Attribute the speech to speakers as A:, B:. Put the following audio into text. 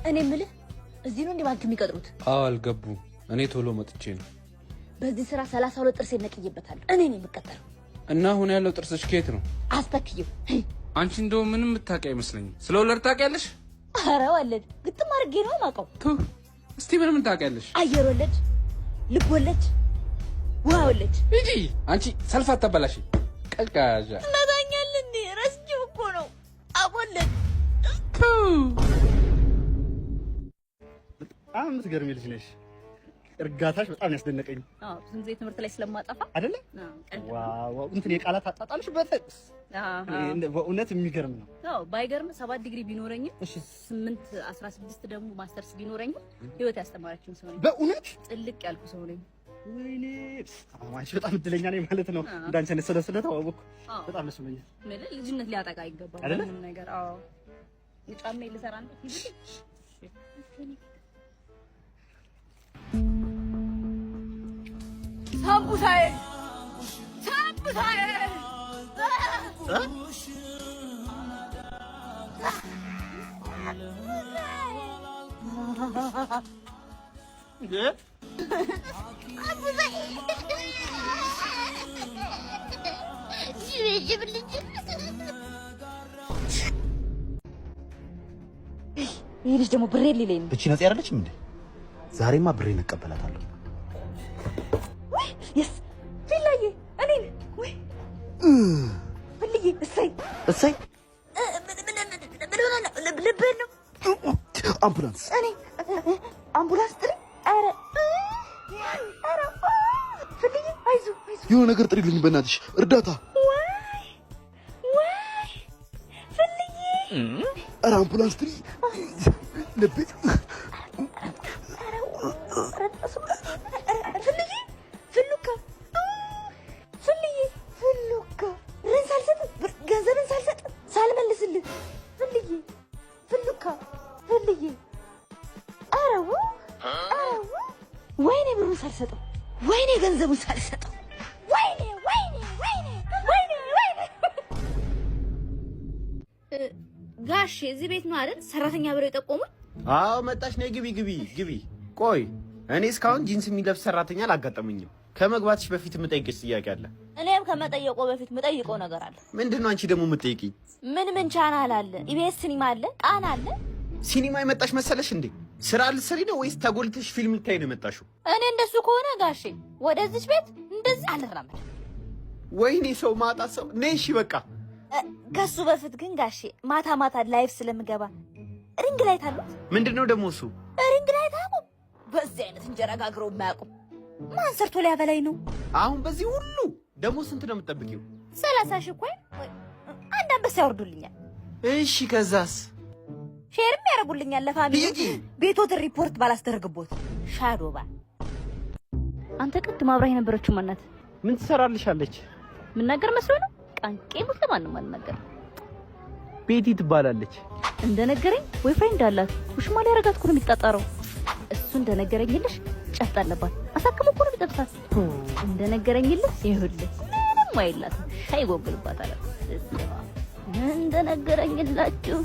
A: እኔ የምልህ እዚህ ነው እንዴ ባንክ የሚቀጥሩት?
B: አዎ አልገቡም። እኔ ቶሎ መጥቼ ነው።
A: በዚህ ስራ 32 ጥርሴን ነቅዬበታለሁ። እኔ ነኝ የምቀጠረው።
B: እና አሁን ያለው ጥርስሽ ከየት ነው?
A: አስተክየው።
B: አንቺ እንደው ምንም የምታውቂ አይመስለኝም። ስለ ወለድ ታውቂያለሽ?
A: ኧረ ወለድ ግጥም አድርጌ ነው የማውቀው።
B: ቱ እስቲ ምን ምን ታውቂያለሽ?
A: አየር ወለድ፣ ልብ ወለድ፣ ውሃ ወለድ።
B: ሂጂ አንቺ ሰልፍ አታበላሽ። ቀዝቃዣ።
A: ትመታኛል እንዴ? ረስቼው እኮ ነው። አቦለድ።
B: ቱ።
C: በጣም የምትገርሚ ልጅ ነሽ። እርጋታሽ በጣም ያስደነቀኝ።
D: አዎ፣ ብዙ ጊዜ ትምህርት ላይ ስለማጠፋ።
C: አይደለ?
D: ቀልድ ነው።
C: Wow፣ እንትን የቃላት አጣጣልሽ በእውነት የሚገርም ነው።
D: አዎ፣ ባይገርም 7 ዲግሪ ቢኖረኝም 8 16 ደግሞ ማስተርስ ቢኖረኝም ህይወት ያስተማረችኝ ሰው ነኝ።
C: በእውነት?
D: ጥልቅ ያልኩ ሰው ነኝ።
C: ወይኔ፣ አንቺ በጣም እድለኛ ነኝ ማለት ነው። እንዳንቺ አይነት ስለተዋወቅኩ በጣም ደስ ብሎኛል።
D: ምን ልጅነት ሊያጠቃ አይገባም
C: አይደለ?
D: ምንም ነገር። አዎ፣ ጫሜ ልሰራ ነው። ሳምቡሳዬ፣ ሳምቡሳዬ!
C: እ? እንዴ?
A: ይህ ልጅ ደግሞ ብሬ ሊለኝ ነው።
E: እቺ ነፂ አይደለችም እንዴ? ዛሬማ ብሬን እቀበላታለሁ።
A: Yes፣ ፊላዬ፣ እኔን ወይ ፍልዬ፣ እሰይ!
E: እሰይ!
A: ምን ሆነ ነው? ልብህን ነው?
E: አምቡላንስ!
A: እኔ አምቡላንስ ጥሪ። ኧረ ኧረ ፍልዬ፣ አይዞህ አይዞህ።
E: የሆነ ነገር ጥሪልኝ በእናትሽ፣ እርዳታ!
A: ወይ ወይ ፍልዬ!
E: ኧረ አምቡላንስ ጥሪ! ልቤ!
A: ፍልዬ፣ ፍሉካ፣ ፍልዬ፣ ፍሉካ፣ ብርን ሳልሰጥ፣ ገንዘብን ሳልሰጥ፣ ሳልመልስልህ፣ ፍልዬ፣ ፍሉካ፣ ፍልዬ፣ ኧረ ኧረ ወይኔ፣ ብሩን ሳልሰጠው፣ ወይኔ፣ ገንዘቡን ሳልሰጠው፣ ወይኔ ወይኔ ወይኔ ወይኔ ወይኔ!
D: ጋሼ፣ እዚህ ቤት ነው አይደል ሰራተኛ ብለው የጠቆሙኝ?
F: አዎ መጣሽ። ነይ ግቢ ግቢ ግቢ። ቆይ፣ እኔ እስካሁን ጂንስ የሚለብስ ሰራተኛ አላጋጠመኝም። ከመግባትሽ በፊት የምጠይቅሽ ጥያቄ አለ።
A: እኔም ከመጠየቆ በፊት የምጠይቀው ነገር አለ።
F: ምንድን ነው አንቺ ደግሞ የምትጠይቂኝ?
A: ምን ምን ቻናል አለ? ኢቢኤስ ሲኒማ አለ፣ ቃና አለ።
F: ሲኒማ የመጣሽ መሰለሽ እንዴ? ስራ ልትሰሪ ነው ወይስ ተጎልተሽ ፊልም ልታይ ነው የመጣሽው?
A: እኔ እንደሱ ከሆነ ጋሼ ወደዚች ቤት እንደዚህ አልራመድም።
F: ወይኔ ሰው ማጣ ሰው። ነይ እሺ በቃ።
A: ከሱ በፊት ግን ጋሼ፣ ማታ ማታ live ስለምገባ ring light አሉት?
F: ምንድን ነው ደግሞ እሱ?
A: Ring light አያውቁም? በዚህ አይነት እንጀራ ጋግረው የማያውቁም። ማን ሰርቶ ሊያበላኝ ነው?
F: አሁን በዚህ ሁሉ ደግሞ ስንት ነው የምትጠብቂው?
A: 30,000 እኮ አንድ አንበሳ ያወርዱልኛል።
F: እሺ ከዛስ?
A: Share ም ያደርጉልኛል ለ family።
F: ሂጂ።
A: ቤቶትን ሪፖርት ባላስደርግቦት shadow ban።
D: አንተ ቅድም አብራህ የነበረችው ማናት?
F: ምን ትሰራልሻለች?
D: ምናገር መስሎ ነው? ቃንቄ ሙት፣ ለማንም አልናገርም።
F: ቤቲ ትባላለች።
D: እንደነገረኝ boyfriend አላት። ውሽማ ሊያረጋት እኮ ነው የሚጣጣረው። እሱ እንደነገረኝልሽ ጨፍጥ አለባት። አሳክሞ እኮ ነው የሚጠብሳት። እንደነገረኝልሽ ይኸውልህ ምንም አይላትም። ሻይ ይጎግልባታል። እንደነገረኝላችሁ።